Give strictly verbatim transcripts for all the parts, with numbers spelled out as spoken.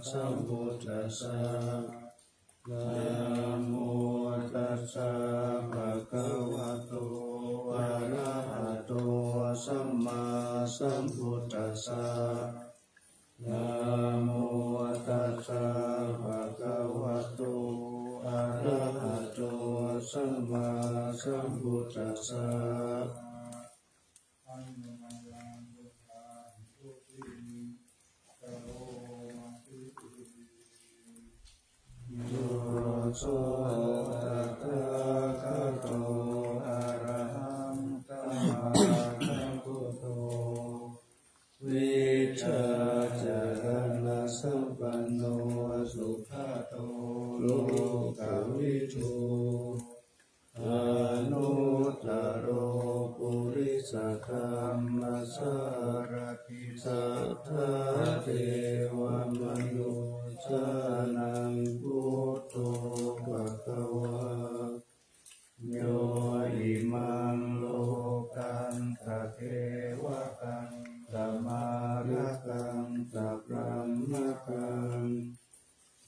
sambuddhassa. Namo tassa bhagavato arahato sammāsambuddhassa. Namo tassa bhagavato arahato sammāsambuddhassa. Yo so tathāgato arahaṃ sammāsambuddho vijjācaraṇasampanno sugato lokavidū anuttaro purisadammasārathi satthā devamanussānaṃ buddho bhagavā. Yo imaṃ lokantaṃ devakaṃ samārakaṃ sabrahmakaṃ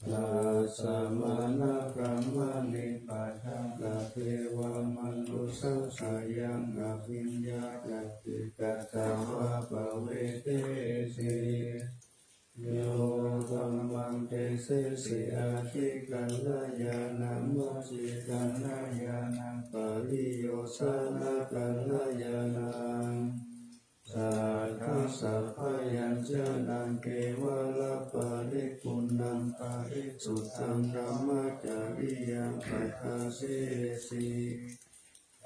sassamaṇabrāhmaṇi pajānātha devamanussasāyaṃ abhiññāya paṭikatthavā pavedesi. Yo dhammaṃ desesi adhikarañāṇaṃ vacikkarañāṇaṃ pariyosānakarañāṇaṃ saddhaṃ sabbañjaṇaṃ kevalaparipuṇṇaṃ parisuddhaṃ brahmacariyaṃ adhasesi.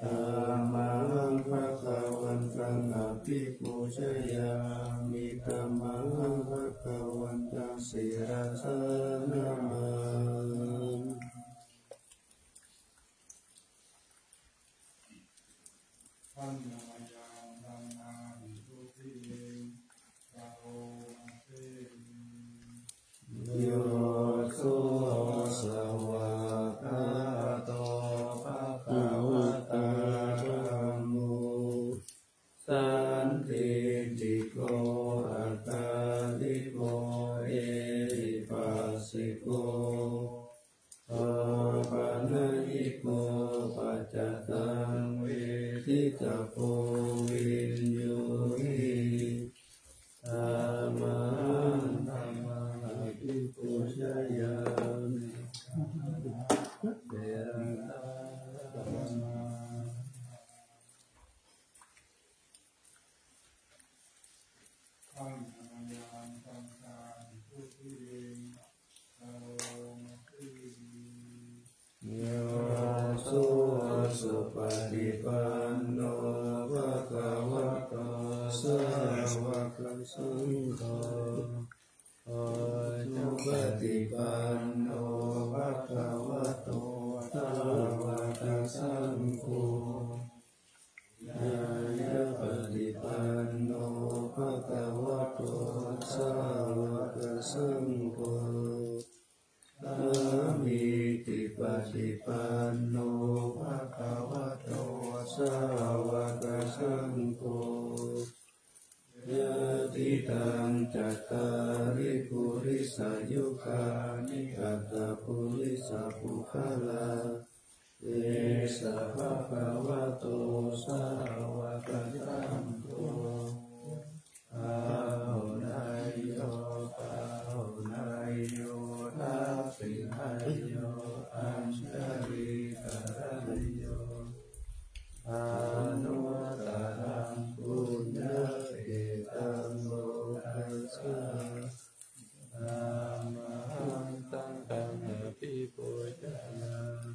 Tamahaṃ bhagavantaṃ abhipūjayāmi. Tamahaṃ bhagavantaṃ sirasā namāmi. Yo so svākkhāto bhagavatā dhammo sandiṭṭhiko akāliko ehipassiko opanayiko paccattaṃ veditabbo viññūhi. Tamahaṃ dhammaṃ abhipūjayāmi. Yo so supaṭipanno bhagavato sāvakasaṅgho, ujupaṭipanno bhagavato sāvakasaṅgho, ñāyapaṭipanno bhagavato sāvakasaṅgho, sāmīcipaṭipanno bhagavato sāvakasaṅgho, yadidaṃ cattāri purisayugāni aṭṭha purisapuggalā, esa bhagavato sāvakasaṅgho, āhuneyyo pāhuneyyo dakkhiṇeyyo añjalikaraṇīyo, anuttaraṃ puññakkhettaṃ lokassāti. Tamahaṃ saṅghaṃ abhipūjayāmi.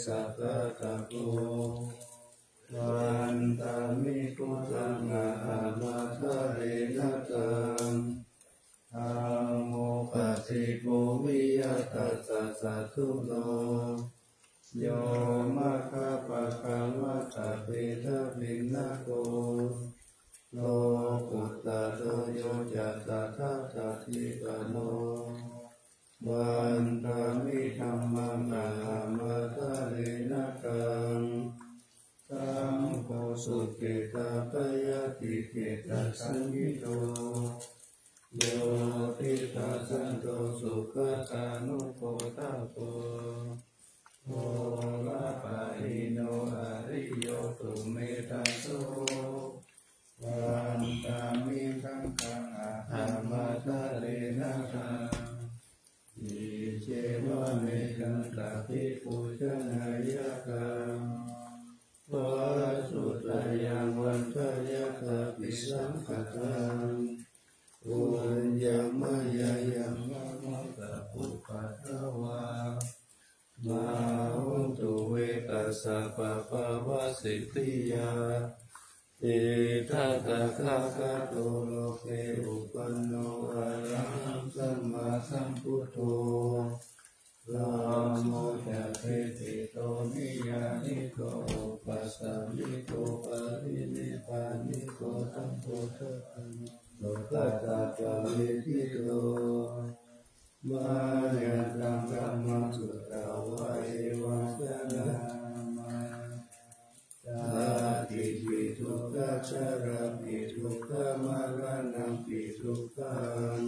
sattako. Vandāmi buddhaṃ ahaṃ ādarena taṃ. Dhammo paṭibbūhiyā tassa sādhuno. Yo maggapākavatthapetaviññāko. Lokuttaro yo ca tathāgatagāthano. Vandāmi dhammaṃ ahaṃ ādarena taṃ. Saṅgho sukhetappayāti kheddasañhito. Yo tiṭṭhañcanto sugatānugo āgataṃ. Borāpahīno ariyo tumheso. Vandāmi saṅghaṃ ahaṃ ādarena taṃ. Iccevamevaṃ sabbabuddhānussāvakānaṃ. Paccattaṃ vandāmi sabbasaṅghaṃ. Puññaṃ mayā yaṃ mamaṃ sabbupaddavā. Mā hontu ve tassa pāpā vā siddhiyā. Itiha tathāgato loke uppanno arahaṃ sammāsambuddho. Dhammo ca deseto niyyāniko upasāmiko parinibbāniko saṅgho ca dhammo lokassāti pavecchanto. Mayantaṃ dhammaṃ sutvā evaṃ janamānanā. Jātipi dukkhā jarāpi dukkhā maraṇampi dukkhaṃ.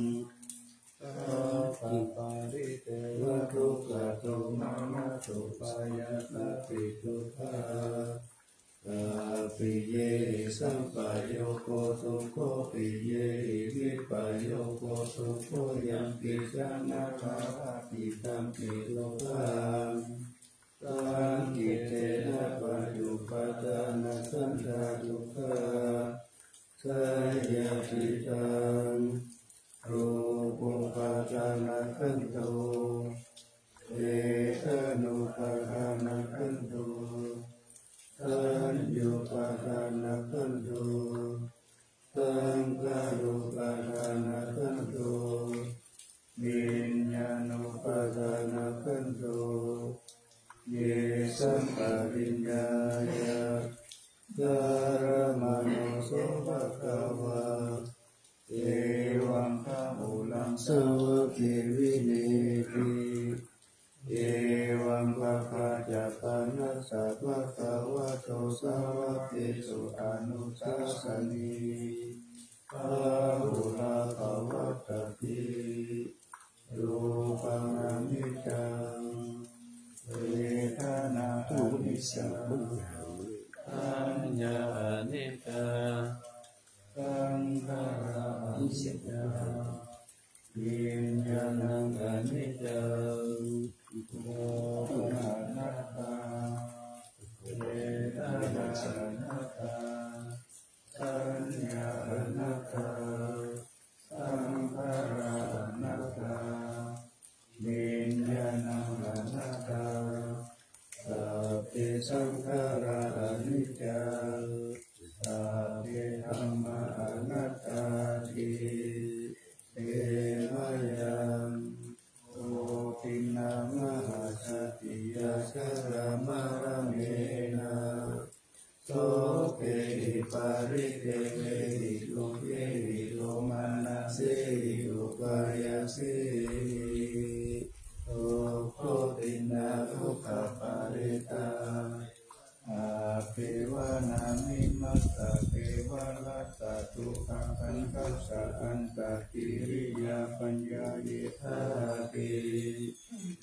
Sabbā paridevantu uppādavayadhammā dukkhā. Appiyehi sampayogo dukkho, piyehi vippayogo dukkho, yampicchaṃ na labhati tampi dukkhaṃ. Saṅkhittena pañcupādānakkhandhā dukkhā. Seyyathidaṃ. Rūpupādānakkhandho. Vedanupādānakkhandho. Saññāpādānakkhandho. Saṅkhārupādānakkhandho. Viññāṇupādānakkhandho. Ye sampariññāya saddhammāno so bhagavā evaṃ bahulaṃ svākkhāti vineti. Evaṃ bhagavā ca bhagavato sāvakesu anussāsanī bahulā pavattati. Rūpaṃ aniccaṃ, vedanā aniccā, saññā aniccā, saṅkhārā aniccā, viññāṇaṃ aniccaṃ, dukkhaṃ anattā, vedanā anattā, saññā anattā, saṅkhārā anattā, viññāṇaṃ anattā, sabbe saṅkhārā aniccā, sabbe dhammā anattāti. Te mayaṃ koṭinā mahāsatiyā jalamaramena sokehi paridevehi dukkhehi domanassehi upāyāsehi dukkhoṭinā dukkhaparittā. Appevaṇāmi matthakevaratha dukkhakanthassa antakiriyā paññāyedhāti.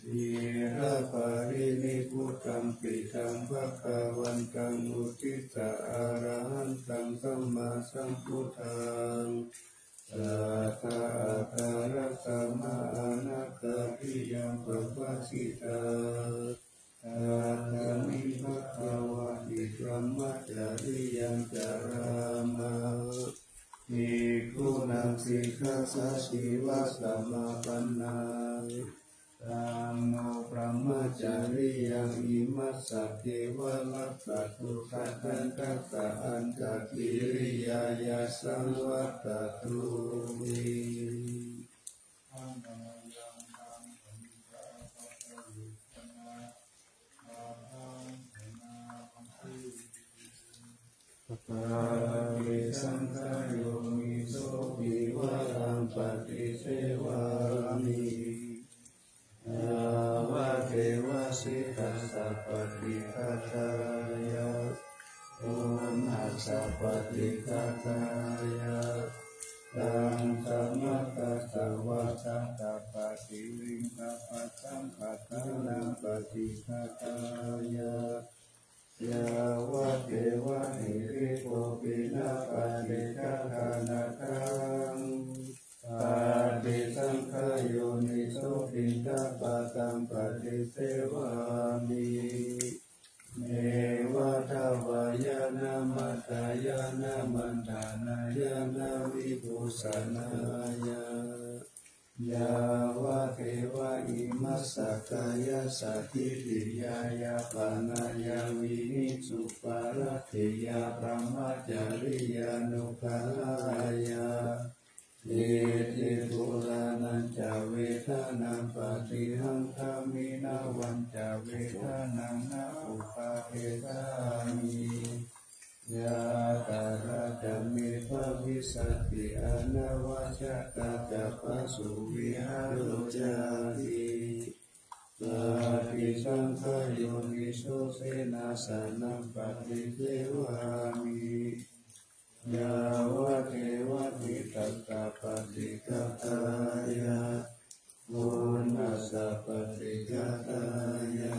Dhīraparinibbutampi taṃ bhagavantaṃ uddissa arahantaṃ sammāsambuddhaṃ satthākārasamāṇāgariyaṃ pabbajitā. Tasmiṃ bhagavati brahmacariyaṃ carāma bhikkhūnaṃ sikkhāsādeva samāpannā. taṃ no brahmacariyaṃ imassa devalakkhattukathantassa antagiriyāya saṃvattatūhi. Paṭisaṅkhā yoniso pivaraṃ paṭisevāmi, yāvadeva sītassa paṭighātāya, uṇhassa paṭighātāya, taṃ samaggassa vātassa paṭiriṅgapaccaṃ paṭhānaṃ paṭighātāya, yāvadeva hirikopinapaṭighātanatthaṃ. Paṭisaṅkhā yoniso piṇḍapātaṃ paṭisevāmi, neva davāya na madāya na maṇḍanāya na vibhūsanāya, yāvadeva imassa kāyassa ṭhitiyā yāpanāya vihiṃsuparatiyā brahmacariyānuggahāya, iti purāṇañca vedanaṃ paṭihaṅkhāmi navañca vedanaṃ na uppādessāmi, yātrā ca me bhavissati anavajjatā ca phāsuvihāro cāti. Paṭisaṅkhā yoniso senāsanaṃ paṭisevāmi, yāvadeva sītassa paṭighātāya, uṇhassa paṭighātāya,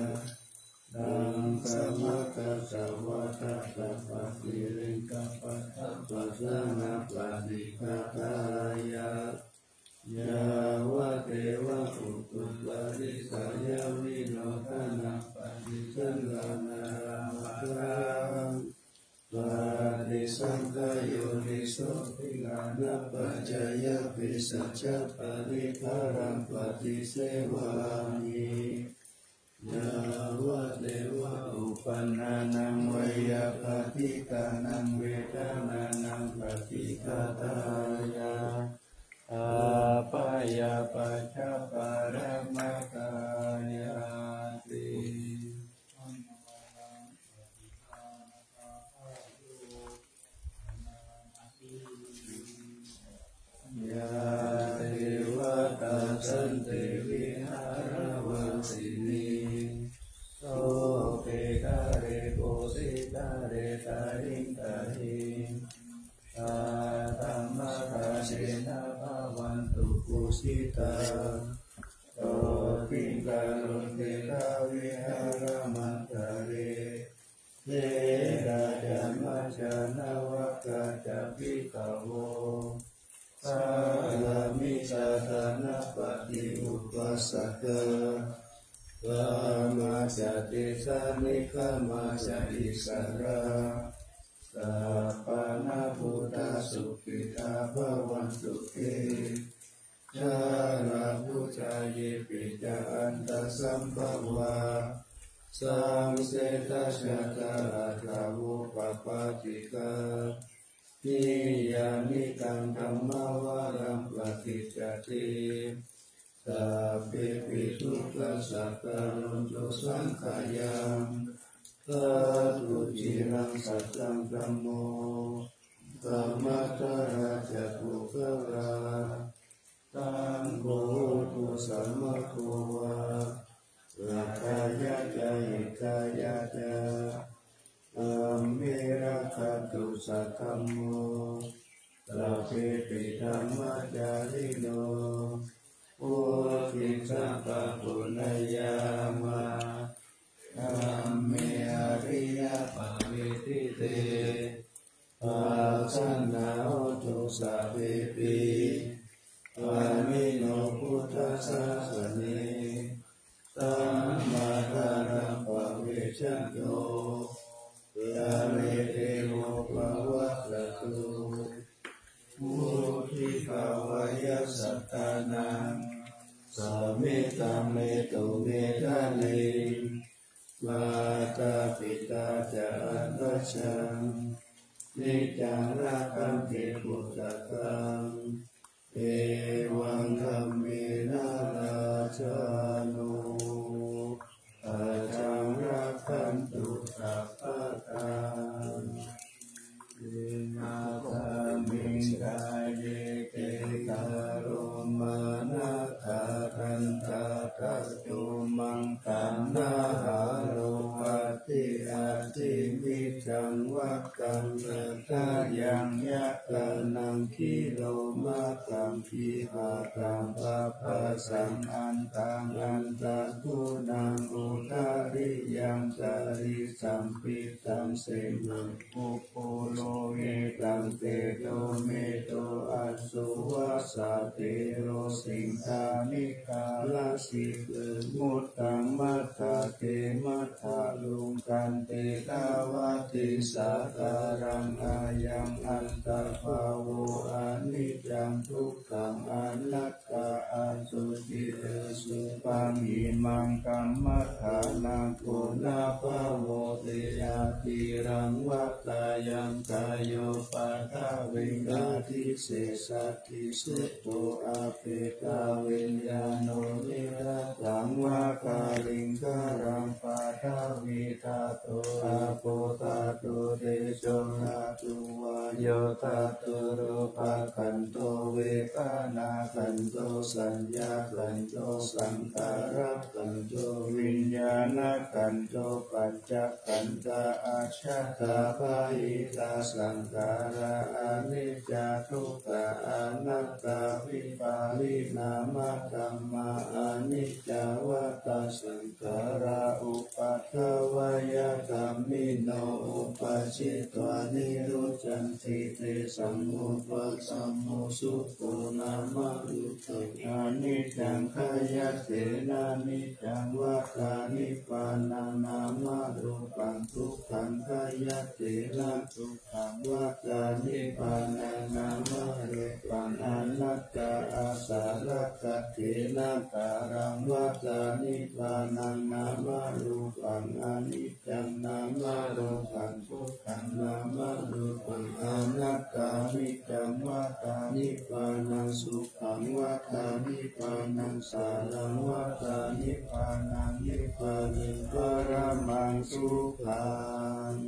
taṃ samaggassa vātassa paṭiriṅgapaccaṃ paṭhānaṃ paṭighātāya, yāvadeva utuparissayavinodanaṃ paṭisallānārāmatthaṃ. Paṭisaṅkhā yoniso gilānapaccayabhesajjaparikkhāraṃ paṭisevāmi, yāvadeva uppannānaṃ veyyābādhikānaṃ vedanānaṃ paṭighātāya, abyāpajjhaparamatāyāti. Yā devatā santi vihāravāsinī, so khedare kho sītare tahiṃ tahiṃ, saddhammaddānena bhavantu pūjitā, sotthiṃ karontedha vihāramaṇḍale. Therā ca majjhā navakā ca bhikkhavo, sārāmikā dānapatī upāsakā, gāmā ca desā negamā ca issarā, sappāṇabhūtā sukhitā bhavantu te. Jalābujā yepi ca aṇḍasambhavā, saṃsedajātā athavopapātikā, niyyānikaṃ dhammavaraṃ paṭicca te, sabbepi dukkhassa karontu saṅkhayaṃ. Ṭhātu ciraṃ sataṃ dhammo, dhammaddharā ca puggalā, saṅgho hotu samaggo va, atthāya ca hitāya ca, amhe rakkhatu saddhammo, sabbepi dhammacārino, vuḍḍhiṃ sampāpuṇeyyāma, dhamme ariyappavedite. Pajānātu sabbepi, pāṇino buddhasāsane, sammā dhāraṃ pavecchanto, kāle devo pavassatu. Vuḍḍhibhāvāya sattānaṃ, sabbā Metaṃ me tu medaniṃ, mātā pitā ca atrajaṃ, niccaṃ rakkhanti puttakaṃ, evaṃ dhammena rājāno, pajaṃ rakkhantu sabbadā. Imasmiṃ kāye tikkharoma nakkhattaṭṭhātu maṅganāharo atti, atti micchaṃ vata saccaṃ yathānaṃ, khīro mataṃ gilānaṃ papphāsaṃ, antaṃ antaguṇaṃ udariyaṃ sarisampittaṃ, semaṃ pubbu lohitaṃ tejo medo asu vāsā tero siṅghāṇikā rasi, muttaṃ maddhake maddhaluṅgaṃ tiṭṭhavati sādaraṃ. Ayaṃ antarbhavo aniccaṃ dukkhaṃ anattā, asuci asubhaṃ imaṃ kammadānaṃ punabbhavoti. Adiraṃ vata yaṃ kāyo paṭhaviṃ adhisessati, chuddho apetaviññāṇo nirataṃ vā kaliṅgaraṃ. Paṭhavī dhātu āpo dhātu tejo dhātu vāyo dhātu, rūpakkhandho vedanākkhandho saññākkhandho saṅkhārakkhandho viññāṇakkhandho, pañcakkhandhā ajjhattā bahiddhā saṅkhārā aniccā dukkhā anattā, vipariṇāmadhammā aniccā vata saṅkhārā, uppādavayadhammino uppajjitvā nirujjhanti, tesaṃ vūpasamo sukho nāma rūpaṃ. Aniccaṃ khayatena niccaṃ vata nibbānaṃ nāma rūpaṃ, dukkhaṃ khayatena dukkhaṃ vata nibbānaṃ nāma rūpaṃ, anattā āsarakkhatena kāraṃ vata nibbānaṃ nāma rūpaṃ, aniccaṃ nāma rūpaṃ, dukkhaṃ nāma rūpaṃ, anattā niccaṃ vata nibbānaṃ sukhaṃ vata nibbānaṃ saraṃ vata nibbānaṃ nibbānaṃ paramaṃ sukhaṃ.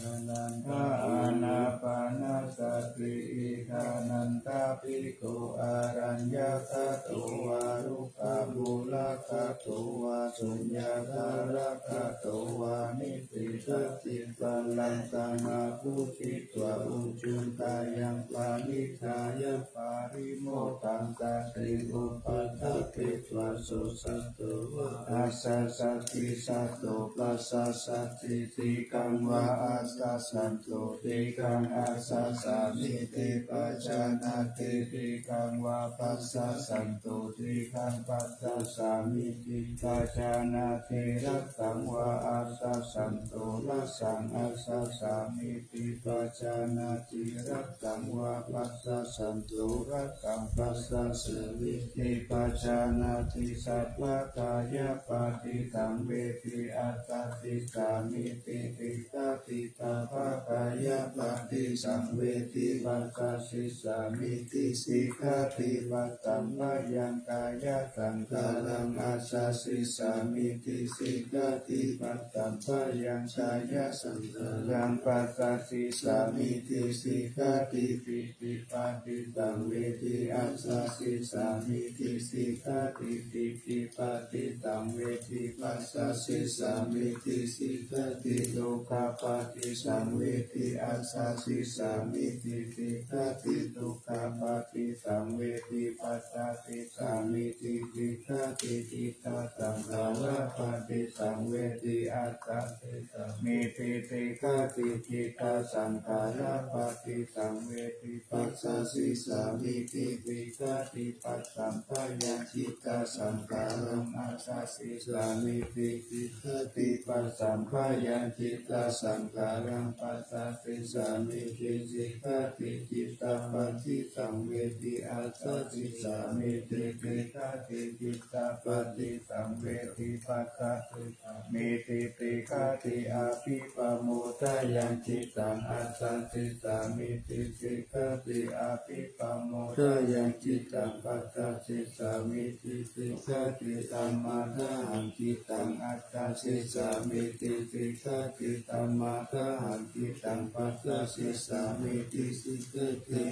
Anantā ānāpānasati. Iddhānantā bhikkhū araññagato vā rukkhamūlagato vā suññāgāragato vā nibbindati, pallaṅkaṃ āguṇhitvā ujuṃ kāyaṃ paṇidhāya paṭimokkhaṃ satiṃ upaṭṭhapetvā, so satto vā assasati, satto passasati, dīghaṃ vā assasatu, dīghaṃ assasāmīti pajānāti, dīghaṃ vā passasatu, dīghaṃ passasāmīti pajānāti, rassaṃ vā assasatu, rassaṃ assasāmīti pajānāti, rassaṃ vā passasatu, rassaṃ passasāmīti pajānāti, sabbakāyapaṭisaṃvedi, attasissāmīti tikkhati, sabbakāyapaṭisaṃvedi, passasissāmīti sikkhati, paṭṭhaṃ bhayaṃ kāyasaṅkhāraṃ attasissāmīti sikkhati, paṭṭhaṃ bhayaṃ kāyasaṅkhāraṃ passasissāmīti sikkhati, piṭṭhibhātisaṃvedi attasissāmīti sikkhati, piṭṭhibhātisaṃvedi passasissāmīti sikkhati, dukkhābhātisaṃvedi attasissāmīti sikkhati, dukkhābhātisaṃvedi passasissāmīti sikkhati, cittasaṅkhāra paṭisaṅvedi, atha sissa mititi. Kati cittasaṅkhāra paṭisaṅvedi? Passa sissa mititi. Kati passamphayaṃ cittasaṅkhāraṃ? Atha sissa mititi. Kati passamphayaṃ cittasaṅkhāraṃ? Passa sissa mititi. Kati cittapaṭisaṅvedi? Atha sissa mititi. Kati cittapaṭisaṅvedi? Passa sissa mititi. Kati abhipamodhāyaṃ cittaṃ? Atha sissa mititi. Kati abhipamodhāyaṃ cittaṃ? Passa sissa mititi. Kati samadāhaṃ cittaṃ? Atha sissa mititi. Kati samadāhaṃ cittaṃ? Passa sissa mititi. Kati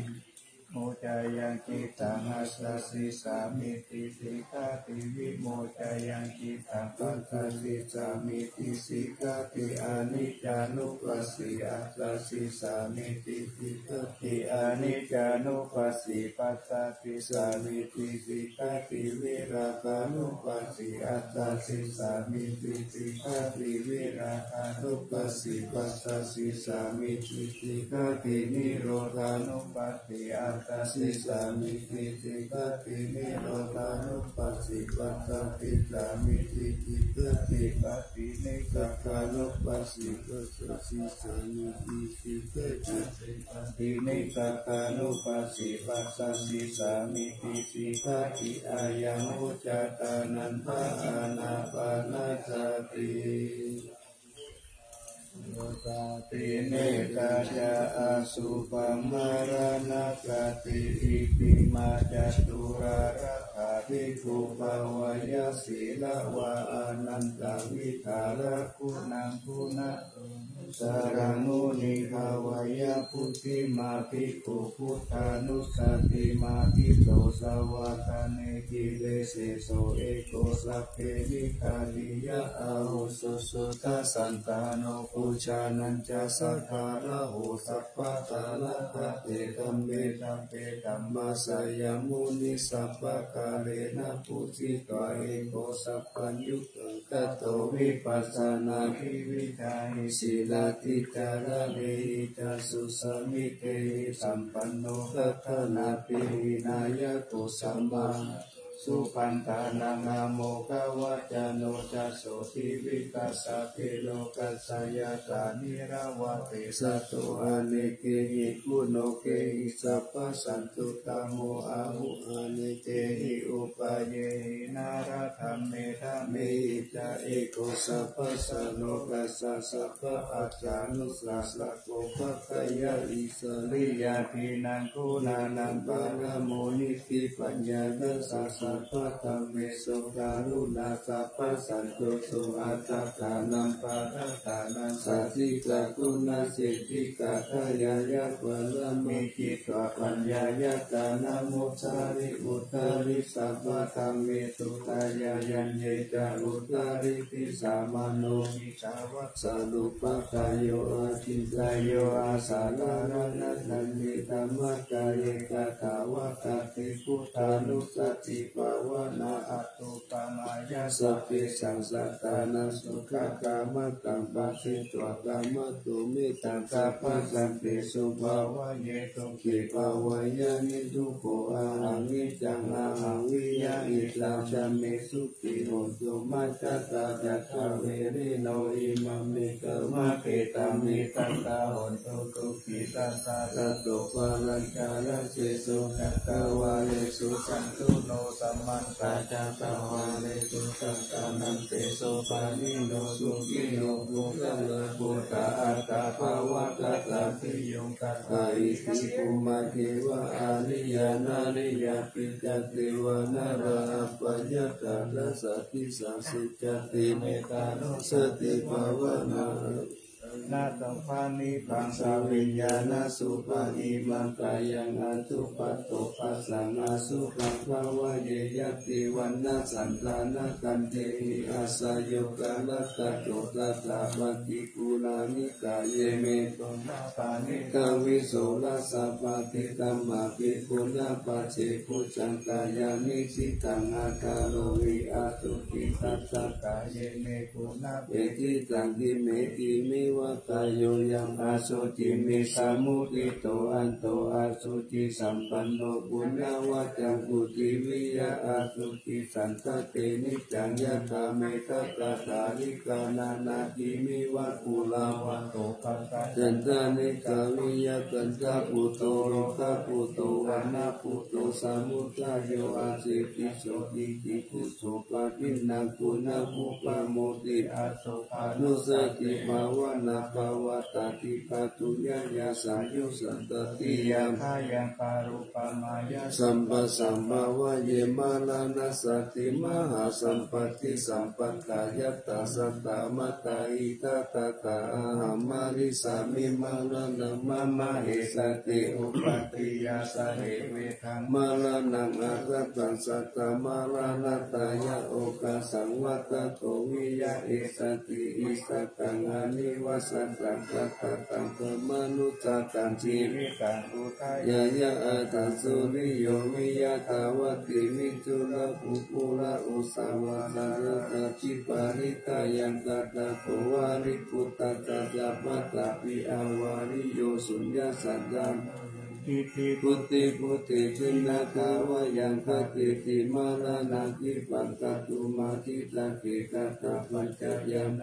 vimoccayaṃ cittaṃ? Atha sissa mititi. Kati vimoccayaṃ cittaṃ? Passa sissa mititi. Kati aniccānupassī? Atha sissa mititi. Kati aniccānupassī? Passa sissa mititi. Kati virāgānupassī? Atha sissa mititi. Kati virāgānupassī? Passa sissa mititi. Kati nirodhānupassī? Atha sissa mititi. Kati nirodhānupassī? Passa sissa mititi. Kati paṭinissagānupassī? Passa sissa mititi. Kati paṭinissagānupassī? Passa sissa mititi. Kati ayaṃ vuccāta? Nanda ānapānasati. Sati, metā ca asubhaṃ maraṇasati. Itimā catulāḷhā bhikkhū bhāveyya sīlavā anantavidhā rakkhuṇaṃ guṇato nussaraṃ muni bhāveyya. Phuṭṭhimā bhikkhū buddhānussatiṃ abhiso, savāhane giriseso eko sabbe migadiyā ahuso. Suddhasandāno bojjhaṅgañca sakāraho, sabbattha laddhā te dhamme sabbe dhammasāya muni, sabbakārena pūjitva eko sabbaññutaṃ, tato vipassanādevītā sīlatidāranehi ca susamitehi sampanno dakkhaṇatthi vinayaṃ kusamassu, bandhanaṃ amoghavaccino ca sotthi vigacchanti lokassa yattha nirvāṇaṃ vīsato. Anekehi guṇokehi sabbasantuttamo āhu, anekehi upayehi nānādhammehi dhamme ca eko sabbañca lokassa sabba atthānusassako. Bhaggāya issariyādīnaṃ guṇānaṃ paññāya sabbaṭṭhānesu karuṇā sabbasantuso, attakānaṃ parattanaṃ sacchikaguṇasiddhi, kattayya parami citvā paññāya taṇhamuttari uttari, sabba dhammesu dayāya ye ca uttarisamaṇo, vijjāvā sarūpadayo acintayyo asaddharana sannidhammakkhaye, katvāna buddhānussatibhāvanā atthupamayā sabbesaṃ sattānaṃ sukhakamantaṃ, pharitvā kamato mettaṃ sabbasantesu bhāvaye, sukhī bhāvaye niddukkho ahaṃ niccaṃ ahaṃ viya etaṃ ca me sukhī hotu majjhattā ca saverino, imaṃ me kammakkhettaṃ me tattā hontu sukhī tattā rato paraññaratesu cakkavāḷesu cātuno samantā cakkavāḷesu atrāgacchantu devatāno pālino sukhino puggalā. Phuṭṭhā aṭṭhā bhāvatadāsi yogassāyiti bhummā devā ariyā nariyā pi ca devā nārā appagaṇā dasadisā. Sucati mettā bhāvanā Nāsappāṇi bhaṃ saviññāṇasūpaṃ imaṃ kāyaṃ ajuppatto passaṃ asuddhaṃ bhāvaye. Yadi vaṇṇasantanakantehi asayogalattato tathāppaṭikūlāni kāye mettun pāṇitavisorasapātitamāpi guṇapajjebhujaṃ kāyaṃ niṭṭhitaṃ akaro hi asuci tassa kāye me guṇapediṭṭhaṃ. Kimehi me va kāyo yaṃ asuciṃ visamuttito anto asucisampanno guṇavaccaṃ puthiviya asuci saṅkhate niccaṃ yathā me ghataṭṭhālikā nānābhimiva kulavā cantalikkā viya cantaputto lokaputto vanaputto samudayo aseṭṭhi jotiphuso phaṇinā guṇūpamodī. Asokanussati bhāvanā pavattati bhātuññāya sāyussatati ñāṇapaññāya samphasaṃ bhāvaye. Maraṇassati mahāsampatti sampadā yattha sattā mātā hi tathāgatā ahaṃ marissāmi maraṇaṃ mama essati upādeyasayevadaṃ maraṇaṃ aggappassaṃ maraṇatthāya okāsaṃ vata kho viya essati issataṃ anivajjataṃ sattataṃ brahmaṃ nussahaṃ jīvitaṃ udayāya athasuriyo viya dhāvati viduḷakukkuraṃ uṇṇānāgā parittayaṃ tathāgato Vāriputtassa paṭhaviya āvariyo suññasatānaṃ buddhibhuti jiññā dvāyaṃ khatīti maraṇā khippaṃ kātumatthitāti tathāpaccayaṃ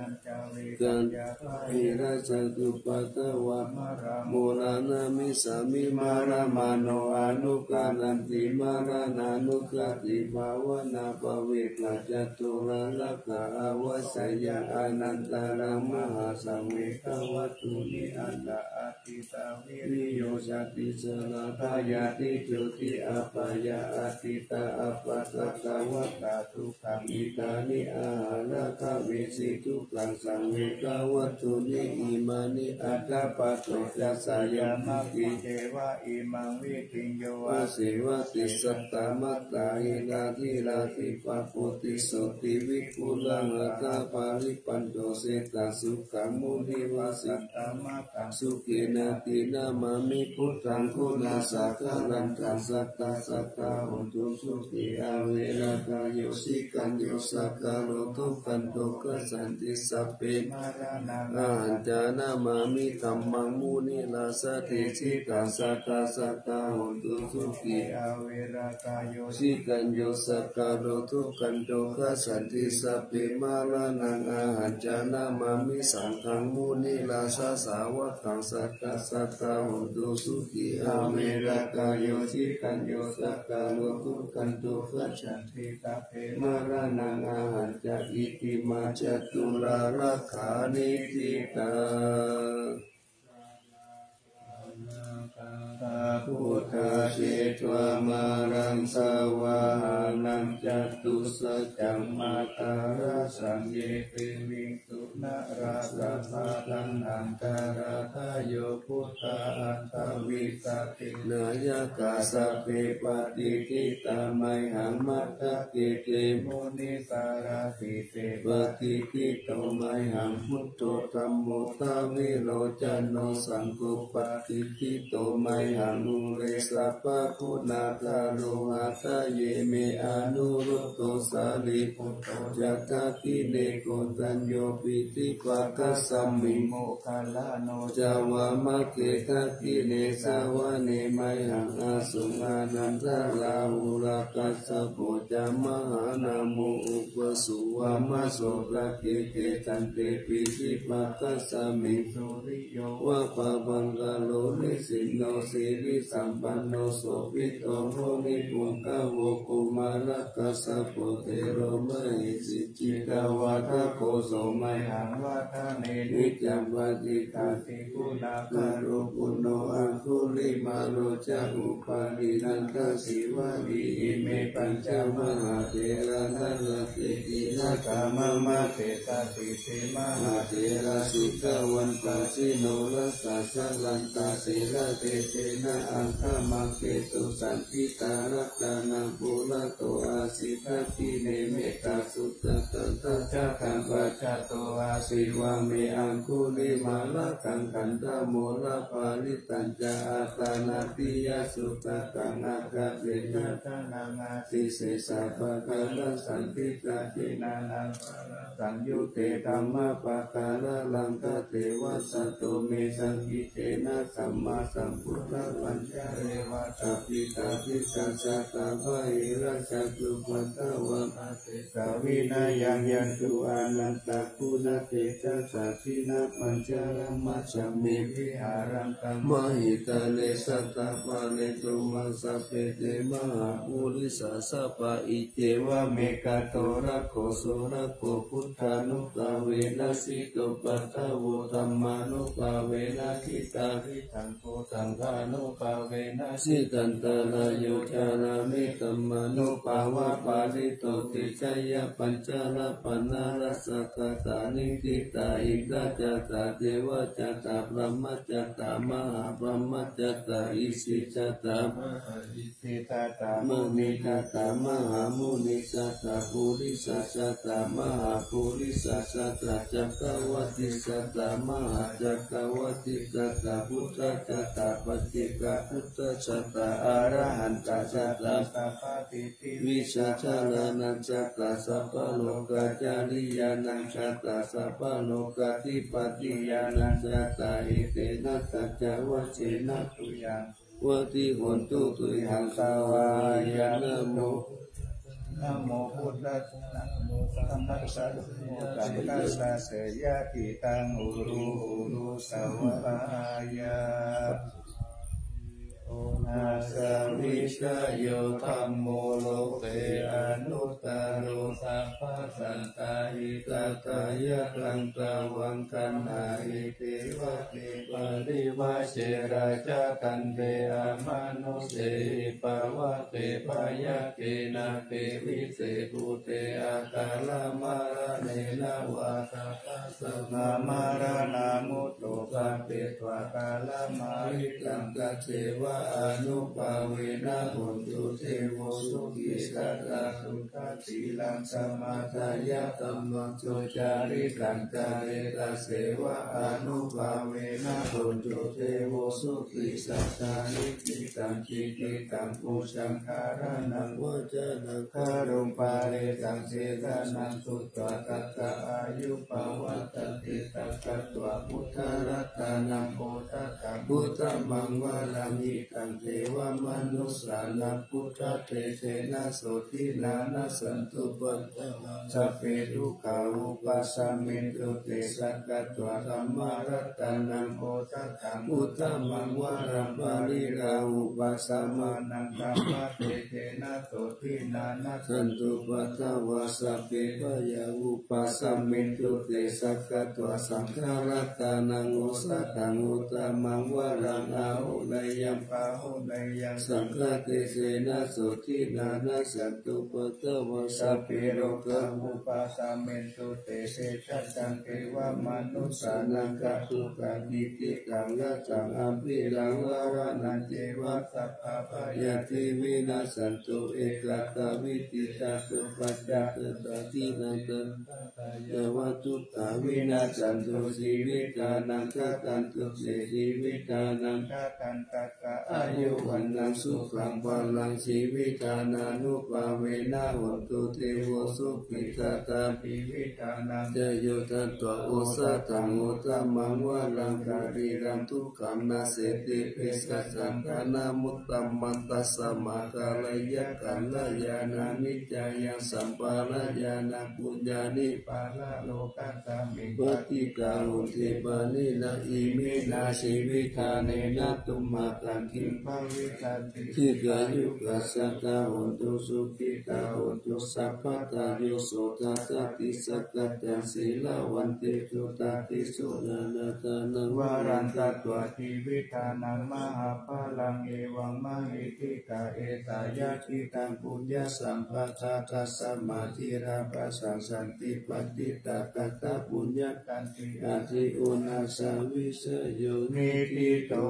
bāhirajjhattupaddavā maraṇā muñcitāti maraṇā maraṇā no anukkhaṇanti maraṇanussati bhāvanā pavijja caturāsakā āvajjeyya anantaraṃ mahāsaṃ vegavatthuni aṭṭha āsi tā viriyo sati jarā byādhi jotī apayaṃ āsi tā appaddavā dukkhamicchāmi anīghā visi dukkhaṃ saṃ vegavatthuni imāni aṭṭha paṭicca saṃyuttā imaṃ vidhiṃ yo asevaye satta mātā pitu ca puttā sotthī vipullā atha paripūrṇo cetasukhaṃ munivaravacanaṃ sukhena dinamāmi buddhaṃ guṇāgaram tantaṃ sadā sadā hontu sukhī averā kāyo cirañño sakko dukkhato gacchanti sabbe maraṇaṃ ahañca namāmi dhammaṃ munirājā desitaṃ sadā sadā hontu sukhī averā kāyo cirañño sakko dukkhato gacchanti sabbe maraṇaṃ ahañca namāmi saṅghaṃ munirājasāvakaṃ sadā sadā hontu sukhī averā kāyo cirañño sakko dukkhato gacchanti sabbe maraṇaṃ ahañca. Itimā caturāsakā niṭṭhitā buddhā jetvā māraṃ savāhanaṃ catusaccāmatarasaṃ ye piviṃsu narāsabhā. Taṇhaṅkarādayo buddhā aṭṭhavīsati nāyakā sabbe patiṭṭhitā mayhaṃ matthake te munissarā sīse patiṭṭhito mayhaṃ buddho dhammo dvilocano saṅgho patiṭṭhito mayhaṃ ure sabbaguṇākaro. Hadaye me anuruddho sārīputto ca dakkhiṇe koṇḍañño piṭṭhibhāgasmiṃ moggallāno ca vāmake. Dakkhiṇe savane mayhaṃ āsuṃ ānandarāhulā kassapo ca mahānāmo ubhāsuṃ vāmasotake. Tiṭṭhante piṭṭhibhāgasmiṃ suriyo va pabhaṅkaro nisinno sirisampanno sobhito munipuṅgavo. Kumārakassapo thero mahesī cittavādako so mayhaṃ vadane niccaṃ patiṭṭhāsi guṇākaro. Puṇṇo aṅguli aṅgulimālo ca upālī nandasīvalī ime pañca mahātherā nalāṭe tilakā mama. Te sādiṭṭhi mahātherā jitavanto jinorasā jalantā sīlatejena aṅgamaṅgesu saṇṭhitā. Ratanaṃ purato āsi dakkhiṇe mettasuttakaṃ dhajaggaṃ pacchato āsi vāme aṅgulimālakaṃ. Khandhamoraparittañca āṭānāṭiyasuttakaṃ ākāse chadanaṃ āsi sesā pākārasaṇṭhitā. Jinā nānāvarasaṃyutte dhammapākāralaṅkate vasato me sakiccena sammāsambuddhapañjare. Vātapittādisañjātā bāhirajjhattupaddavā āseṭṭhavinayaṃ yantu anantaguṇatejasā. Jinapañjaramajjhamhi viharantaṃ mahītale saddhammaṃ parituvaṃ sabbe te mahāpurisāsabhā. Iccevam ekato rakkho surakkho buddhānubhāvena jitupaddavo dhammānubhāvena jitārisaṅgho saṅghānubhāvena jitantarāyo carāmi dhammānubhāvapālito. Tejayya pañca rāmaṃ rājā satta niṭṭhitā indā ca tejena jitā brahmā ca mahābrahmā ca isi ca mahāisi ca municca mahāmunicca purisassa mahāpurisassa cakkavattissa mahācakkavattissa buddhassa paccekabuddhassa arahantassa sabbasatthivisajānanassa sabbalokacariyananassa sabbalokadhipatiyānanassa etena saccavajjena tuyhaṃ vadī hotu tuyhaṃ svāhāya. Namo namo buddhassa namo dhammassassa namo saṅghassasya yadidaṃ huru huru svāhāya. Onāsavijayo dhammo loke anuttaro sabbasattahitatthāya taṃ tvaṃ gaṇhāhi devate parivajje rājadaṇḍe amanussehi pavagge byagghe nāgge vise bhūte akamaraṇena vā sabbasmā maraṇā mutto bhavetvā kalamāritaṃ tasseva ānubhāvena hontu devo sukhī sadā sukhā sīlaṃ samādāya dhammaṃ sucaritaṃ care tasseva ānubhāvena hontu devo sukhī sadā. Likkhitaṃ cintitaṃ pūjaṃ dhāraṇaṃ vācanaṃ gārūṃ paresaṃ desanaṃ sutvā tassa āyu pavaḍḍhatīti. Taṃ katvā buddharatanaṃ osathaṃ uttamaṃ varaṃ hitaṃ devamanussānaṃ buddhatejena sotthinā nassantupaddavā sabbe dukkhā vūpasamentu te. Taṃ katvā dhammaratanaṃ osathaṃ uttamaṃ varaṃ pariḷāhūpasamanaṃ dhammatejena sotthinā nassantupaddavā sabbe bhayā vūpasamentu te. Taṃ katvā saṅgharatanaṃ osathaṃ uttamaṃ varaṃ āhuneyyaṃ pāhuneyyaṃ saṅghatejena sotthinā nassantupaddavā sabbe rogā vūpasamentu te. Sejjhataṃ devamanussānaṃ dukkhaṃ niddhidaṃ rasaṃ apiraṃ maraṇañceva sabbabhayā vinassantu. Ekattā vīti catuppañca sattā tiṇṇannamaṅgalattā yāva dukkhitatā vinassantu jīvitānaṃ āyantu jīvitā āyuvaṇṇaṃ sukhaṃ balaṃ jīvitadānubhāvena hontu devo sukhī sadā. Jīvitadānañca yo datvā osathaṃ uttamaṃ varaṃ sārīraṃ dukkhānaṃ nassanti bhesajaṃ ṭhānamuttamaṃ tasmā kālena kalyāṇaṃ niccāya sampādeyya. Puññāni paralokasmiṃ paṭikaṅkhonti pāṇinā iminā jīvithaṇhena tumhākaṃ kiṃ bhave dīghāyukā sadā hontu, sukhitā hontu sabbadā. Yo sotthā sati sakkacaṃ sīlavantesu, taṃtesu dānadānaṃ varaṃ datvā, tividhānaṃ mahapphalāṃ, evaṃ mahiddhikā ettāyakhīlaṃ puññasampadaṃ. Tasmā dhīrā bhāsā santi, paṇḍitā kataṃ puññaṃ danti, atthi uṇhassa vijayo niṭṭhito.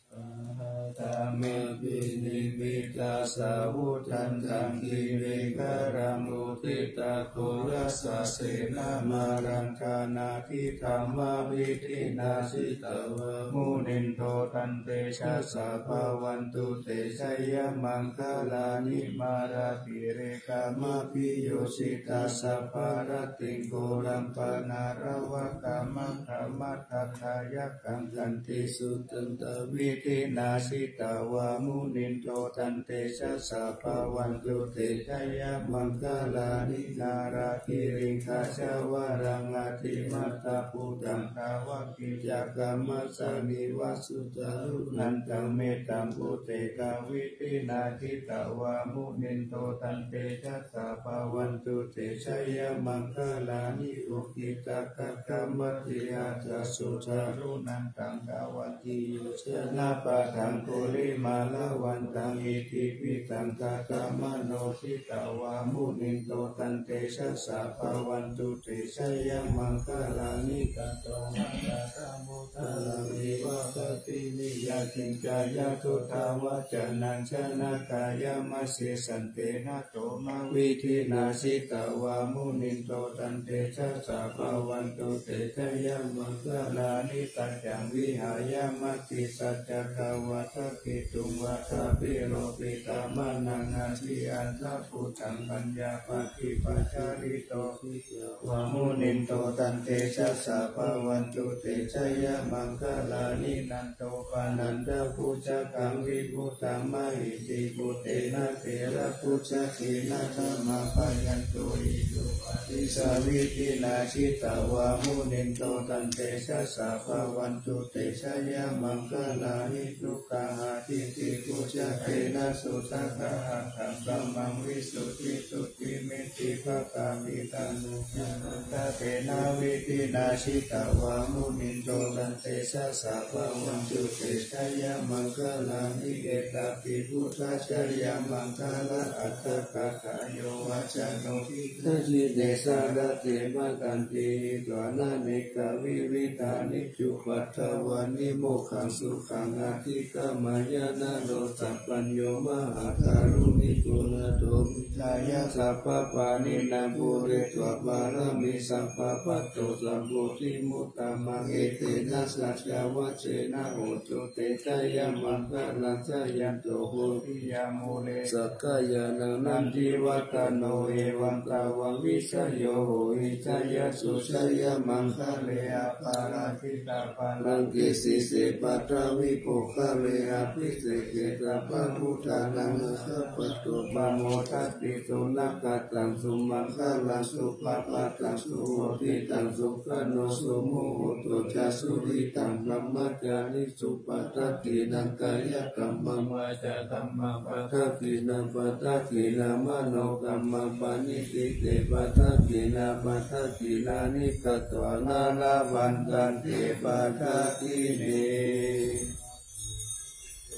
Saha dhammaṃ vinimmitasāvudhantaṃ, grīmekhalaṃ uditaghorasasenamāraṃ, dānādidhammavidhinā jitavā munindo, taṃtejasā bhavatu te jayamaṅgalāni. Mārātirekamabhiyujjhitasabbarattiṃ, ghorampanāḷavakamakkhamathaddhayakkhaṃ, khantīsudantavidhinā jitavā munindo, taṃtejasā bhavatu te jayamaṅgalāni. Nāḷāgiriṃ gajavaraṃ atimattabhūtaṃ, dāvaggicakkamasanīva sudāruṇantaṃ, mettambusekavidhinā jitavā munindo, taṃtejasā bhavatu te jayamaṅgalāni. Ukkhittakhaggamatihatthasudāruṇantaṃ, dhāvantiyojanapathaṅgulimālavantaṃ, iddhībhisaṅkhatamano jitavā munindo, taṃtejasā bhavatu te jayamaṅgalāni. Nandopanandabhujagaṃ iva vaggīṃ, saccaṃ vihāya duṭṭhavacanaṃ, janakāyamajjhe santena somavidhinā jitavā munindo, taṃtejasā bhavatu te jayamaṅgalāni. Saccaṃ vihāya matisaccakavādaketuṃ, vādābhiropitamanaṃ atiandhabhūtaṃ, paññāpadīpajalito jitavā munindo, taṃtejasā bhavatu te jayamaṅgalāni. Nandopanandabhujagaṃ vibudhaṃ mahiddhiṃ, puttena therabhujagena damāpayanto, iddhūpadesavidhinā jitavā munindo, taṃtejasā bhavatu te jayamaṅgalāni. Duggāhadiṭṭhibhujagena sudaṭṭhahatthaṃ, brahmaṃ visuddhiju- timatanditanuddiyamanussaraṃ, vidhinā jitavā munindo, taṃtejasā bhavatu te jayamaṅgalāni. Etāpi buddhajayamaṅgalaaṭṭhagāthā, yo vācano dinadine sarate matandī, hitvānanekavividhāni cupaddavāni, mokkhaṃ sukhaṃ adhigameyya naro sapañño. Mahākāruṇiko nātho hitāya sabbapāṇinaṃ, pūretvā pāramī sabbā patto sambodhimuttamaṃ, etena saccavajjena hotu te jayamaṅgalaṃ. Jayanto bodhiyā mūle sakyānaṃ nandivaḍḍhano, evaṃ tvaṃ vijayo hohi jayassu jayamaṅgale. Aparājitapallaṅke sīse paṭhavipokkhare, abhiseke sabbabuddhānaṃ aggappatto pamodati. Sunakkhattaṃ sumaṅgalaṃ supabhātaṃ suhuṭṭhitaṃ, sukhaṇo sumuhutto ca suyiṭṭhaṃ brahmacārisu, padakkhiṇaṃ kāyakammaṃ vācākammaṃ padakkhiṇaṃ, padakkhiṇaṃ manokammaṃ paṇidhī te padakkhiṇā, padakkhiṇāni katvāna labhantatthe padakkhiṇe.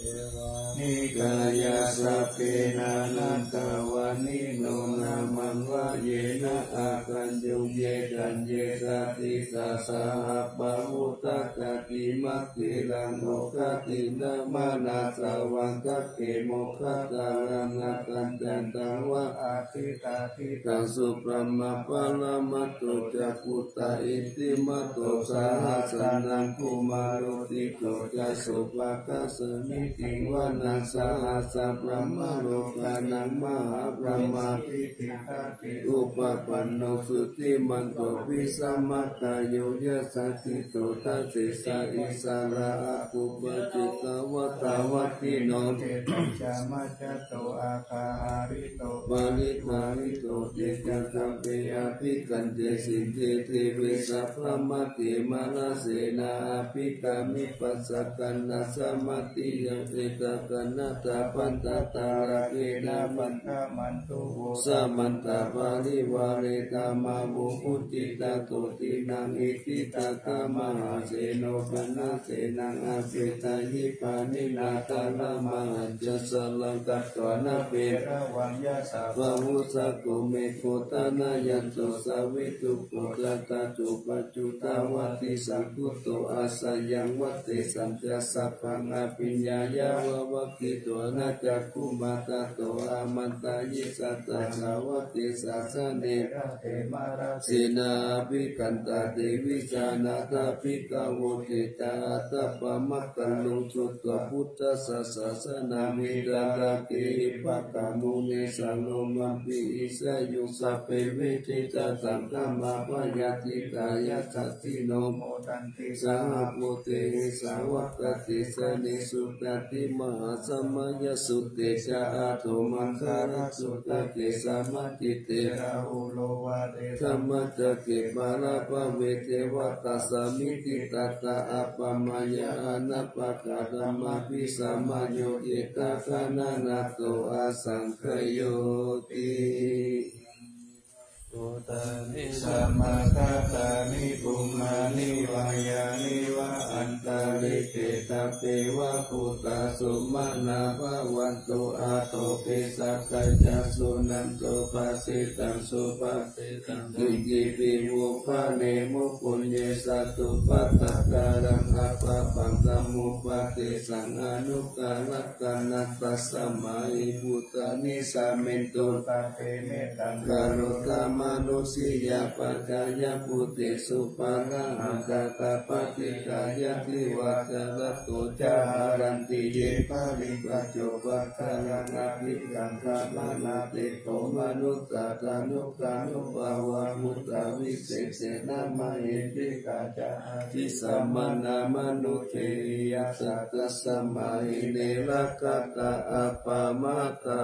Devā nikāyā sabbe nānattavaṇṇino, nāmanvayena āgañchuṃ ye caññe sadisā saha. Pavutthajātimakkhīlaṃ oghatiṇṇamanāsavaṃ, sakke moggallānaṃ akantaṃ dāvaggicakkamasanīva, ādi taṃ subrahmā paramatto ca puttā iddhimato saha. Sanaṅkumāro tisso ca sopāga samitiṃ vanaṃ, sahassaṃ brahmalokānaṃ mahābrahmābhitiṭṭhati. Upapanno jutimanto bhismākāyo yasassi so, dasettha issarā apuppajitavasavaṃ, Vattino cetajā majjhato aggahārito paribhāvito, te ca sabbe abhikkante sinde deve sabrahmake mārasenā abhikkāmi. Passa kaṇhassa mandiyaṃ etha kaṇhatha bandhatha rāgena bandhamatthu vo samantā parivāretha mā vo muñcittha sotthinnaṃ. Iti tattha mahāseno kaṇhasenaṃ apesayi pāṇinā talamāhacca saraṃ katvāna bheravaṃ yathā pāvussako megho thanayanto savijjuko. Tadā cupaccupavāsi saṅkuddho asayaṃvate sañcassa bhaṇābhiññāya vavakkhitvāna cakkhumā tato āmantayi satthā sāvake sāsane rate mārasenā abhikkantā te vijānātha bhikkhavo. Te ca ātappamakaruṃ sutvā buddhassa sāsanaṃ vītarāgehi pakkāmuṃ nesaṃ lomampi iñjayuṃ. Sabbe vijitasaṅgāmā bhayātītā yasassino modanti saha bhūtehi sāvakā te janesutāti. Mahāsamayasutte ca ātappamakaṃ sutvā kesamaññe te rāhulo vāde dhammacakke bhaddabhave devatā samitiṃ tattha āpamāya anappakanāmi abhisamāyo cittaṃ gaṇhatha asaṅkhayoti. Bhūtāni samāgatāni bhummāni vā yāni va antalikkhe sabbe va bhūtā sumanā bhavantu athopi sakkacca suṇantu bhāsitaṃ. Subhāsitaṃ suciṃ vivuccane mukhunye sattu pattakallaṃ appapaṃ samupadesaṃ anukallaṃ kallaṃ tasmā hi bhūtā nisāmentu sabbe mettaṃ karotha mānusiyā pajāya bhūtesu pāṇahaṃ tathā paṭikkāya divā ca ratto ca haranti ye baliṃ paccupaddaraṃ abhikkantā. Mahāseṭṭho manussānaṃ anupānubhāvā bhūtā visesena mahiddhikā ca abhisamānā manussehi yassa tasmā hi ne rakkhatha appamattā.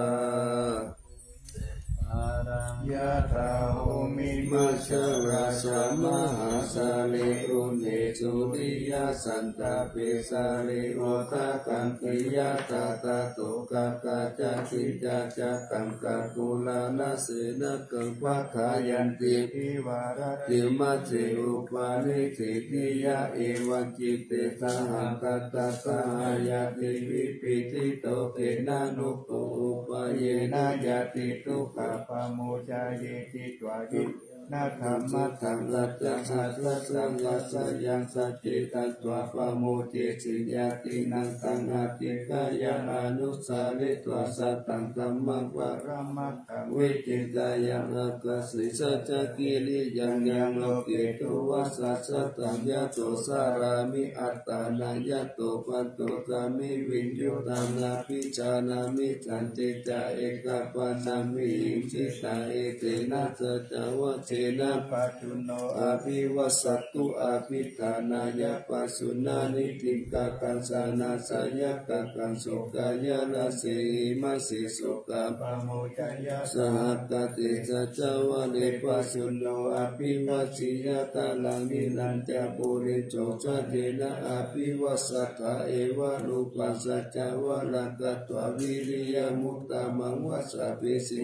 Yathā bhummimajjhaṃ rājā mahāsāgare udesayi santā pe sārī odātakkhiyathā tato gaṅgā ca dinnā ca gaṅgā kulānasenaṃ paggayanti divā rattimajjhe upādi sitiyā evaṃ citte sahagatā saha ñātibhi pīḷito tena upupāyena ñātidukkhā pamuccayeti. Dvāyena dhammaṭṭhānañca sattacakkhassaṃ sacce tatvā pamodesi ñātīnaṃ taṃ adhikkāya anusaritvā sataṃ dhammaṃ parama taṃ vicindeyya. Ākāse saccakiriyaṃ yaṃ loke duvassasataṃ yato carāmi attānaṃ yato paṭisambhāmi viññūhīnaṃ abhiññāmi sacce ca ekapaññāmiṃ ṭhitā etena saccavajjena pajjunno abhivāsatu abhiṭhānāya pajunno niṭṭhitaṃ kaṃsaṃ ṇassāya kaṃsaṃ sokāya rājehi mahessi sokā pamuccaya. Sahagatā te saccavajjena pajunno abhivāseyya tadaṃ niraññaṃ puriso sacchena abhivāsattha evarūpaṃ saccavajjena katvā viriyamuttamaṃ vajjabesi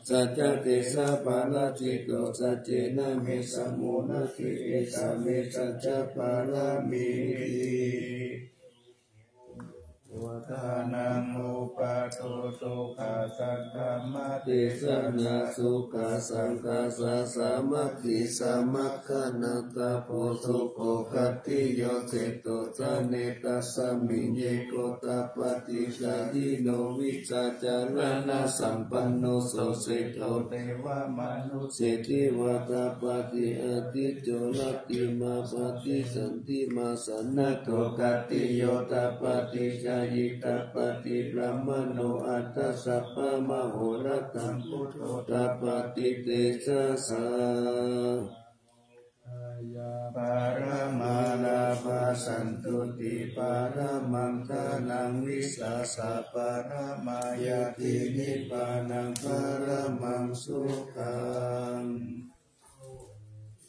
sacca tejapālito saccena me samo natthi esa me saccapāramīti. Uddhānaṃ upādo sukhā saddhammadesanā sukhā saṅghassa sāmaggī samaggānaṃ tapo sukho. Khattiyo seṭṭho janetasmiṃ ye gottapaṭisarino vijjācaraṇasampanno so seṭṭho devamanu ssena diva tapati ādicco rattimābhāti candimā sannaddho. Khattiyo tapati jhāyī tapati brāhmaṇo atha sabbamahorattaṃ buddho tapati tejasā. Paramā lābhā santuṭṭhi paramaṃ dhanaṃ vissāsaparamā ñāti nibbānaṃ paramaṃ sukhaṃ.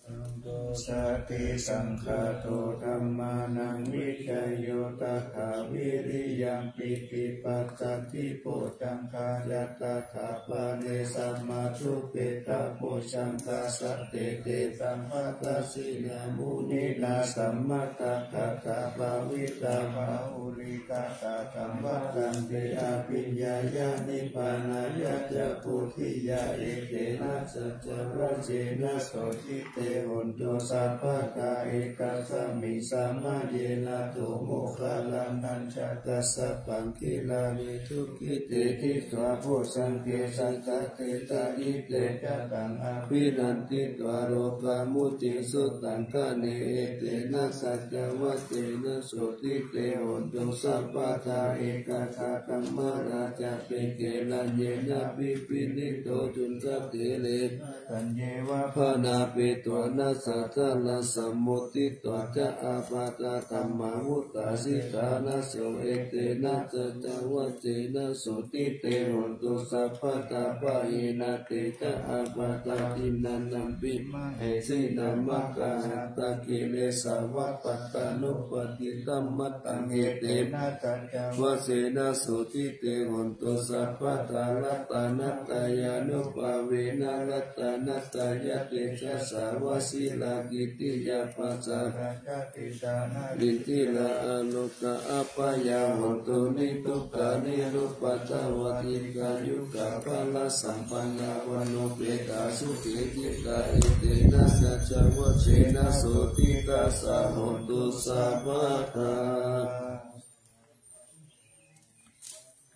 Santo sati saṅkhāto dhammānaṃ vicayo tathā viriyaṃ pīti passaddhi bojjhaṅgā ca tathāpare samādhupekkhabojjhaṅgā sattete sabbadassinā muninā sammadakkhātā bhāvitā bahulīkatā saṃvattanti abhiññāya nibbānāya ca bodhiyā. Etena saccavajjena sotthi te hotu sabbadā. Ekasmiṃ samaye nātho moggallānañca kassapaṃ gilāne dukkhite disvā bojjhaṅge satta desayi. Te ca taṃ abhinanditvā rogā mucciṃsu taṅkhaṇe. Etena saccavajjena sotthi te hotu sabbadā. Ekadā dhammarājāpi gelaññenābhi pīḷito cundattherena taññeva bhaṇāpetvāna sādaraṃ sammoditvā ca ābādhā tamhā vuṭṭhāsi ṭhānaso. Etena saccavajjena sotthi te hotu sabbadā. Pahīnā te ca ābādhā tiṇṇannampi mahesinaṃ maggāhatakilesā va pattānuppattidhammataṃ. Etena saccavajjena sotthi te hotu sabbadā. Ratanattayānubhāvena ratanattayatejasā vajirakkhittiyā pajārā jātiyathā nalī dhīrā arogā abyāyo hontu niddukkho nirupādo vā dīghāyukā balasampannā vaṇṇaṃ sukhī dīghā. Etena saccavajjena sotthi tassa hotu sabbadā.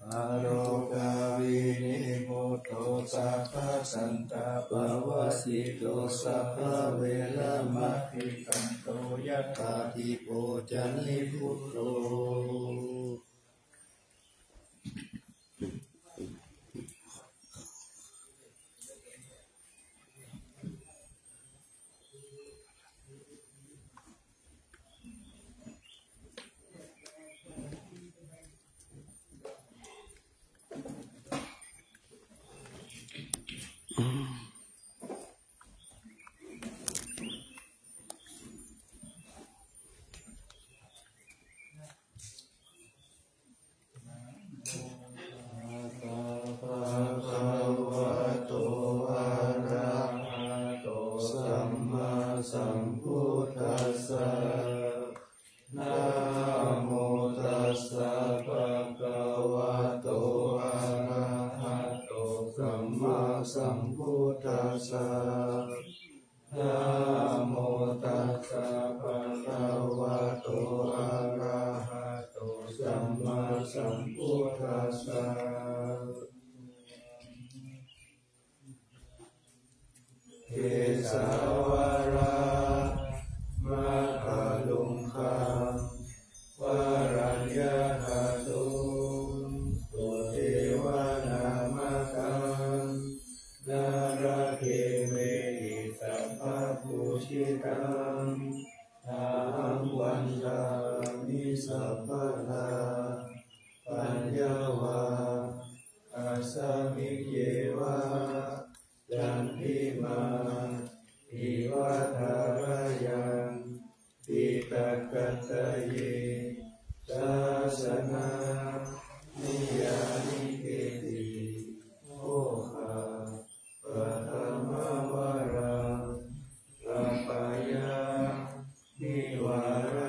Arogā vinimutto sabbasantāpavajjito sabbaveramatikkanto yathā dīpo ca nibbuto. Bhagavato arahato sammāsambuddhassa. Namo tassa bhagavato arahato sammāsambuddhassa. Namo tassa bhagavato arahato sammāsambuddhassa. Kesāvaraṃ makkhaluṅgaṃ varaññāgato devānaṃ makkhaṃ nāḷāgiriṃ sabbapūjitaṃ taṃ vandāmi sabbadā. Paññā vā tasmiṃ yeva candimā iva thārayaṃ diṭṭhagaddaye dassanāni yāni keci mohakpaddamāvaraṃ appayanivāra